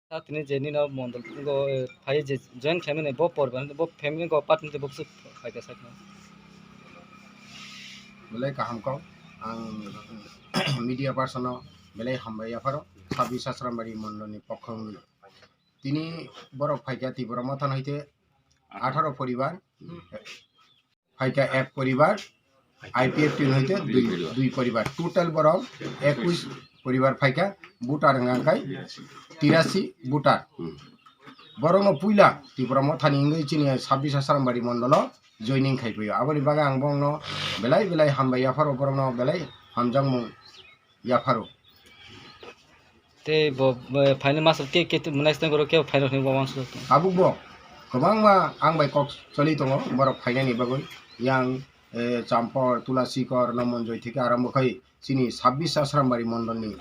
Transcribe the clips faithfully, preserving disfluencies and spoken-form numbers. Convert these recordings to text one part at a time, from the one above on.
Sa tini je nino mondol go, eh, phai je join khlaimani bo poribar, bo family go part ni bo bwswk phai kha sakno. Belai kaham kok, ang media person no belai hambai yapharo, sabis Asrambari mondol ni pokho wngwi. Tini borok phaikha Tipra Motha no hite atharo poribar, phaikha ek poribar, I P F T hoite dui, dui poribar, total borok ekush poribar phaikha, voter hwnka khe tirasi voter. Borokno puila Tipra Mothani wngwi chini sabis Asrambari mondolo joining khai phaio. Aboni bagwi ang borokno belai belai hambai yapharo, borokno belai hamjakmung yapharo. Tei bo, bo phaini masa ke, ke, next time ke phaino hinwi bo uansuk. Tabuk bo kwbangma ang bai kok choli tongo, borok phainani bagwi yang, eh, Champor, Tulasikor, Nomonjoi theke arambo khai chini sabis Asrambari mondolni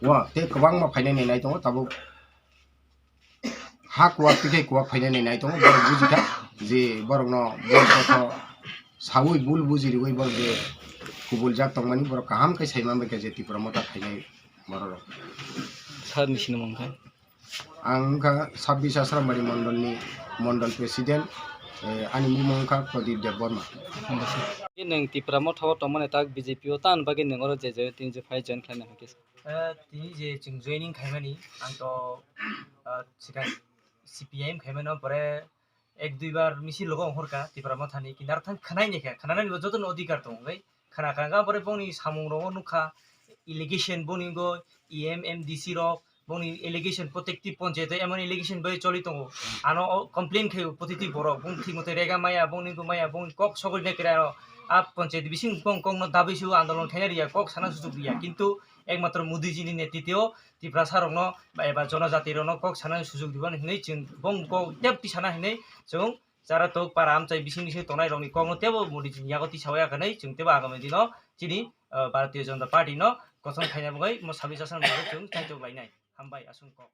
o tei kwbangma phainani nai tongo tabuk. Ha kuwak twi khai kuwak phainani nai tongo, borok bujikha je borokno bul kotho sawi bul buji riwi borok je kubuljak tongmani borok kaham khe sai manbaikha je Tipra Motha phainai bororok. Sir ni sinimung kha? Ang wngkha sabis Asrambari mondolni mondol president, eh, ani bumung wngkha Pradip Debbarma. Nwng Tipra Motha o tongmani tak B J P o tan bagwi nwng oro je join, tini je phai join khlaina hwnkhe? Eh, tini je chwng joining khaimani, ang to, eh, sikang C P I M khaimano, pore ek dui bar misil logo ongkhorkha Tipra Mothani, kintu arthang khwnaini khe, khwnanani bo jotono odhikar tongo, bai khwna kha, kha, pore bongni samung rogo nukha, allegation boni go E M, M D C rok, bongni allegation, protective ponchayat emon allegation bai choli tongo, ano o complain khaio protective borok, bong thik mote rega maya, bongni go maya, bongni kok sogri na kira, a ponchayat bising bong kokno dabi su andolon khaina riya, kok sana sujuk riya, kintu ekmatro Modiji ni netritwo Tiprasa rokno ba eba jonojati rokno kok sana sujuk diban hinwi chwng bong kok tep tisana hinwi chwng chara tok para amchai bising bising tongnai rokni kokno tebo Modiji ni yago tisawi ya hinwi chwng tebo agami dino chini, ah, Bharatiya Janata Party no kosom khaina bagwi mo sabis Asrambari chwng chaitok lainai. Hambai aswk kok.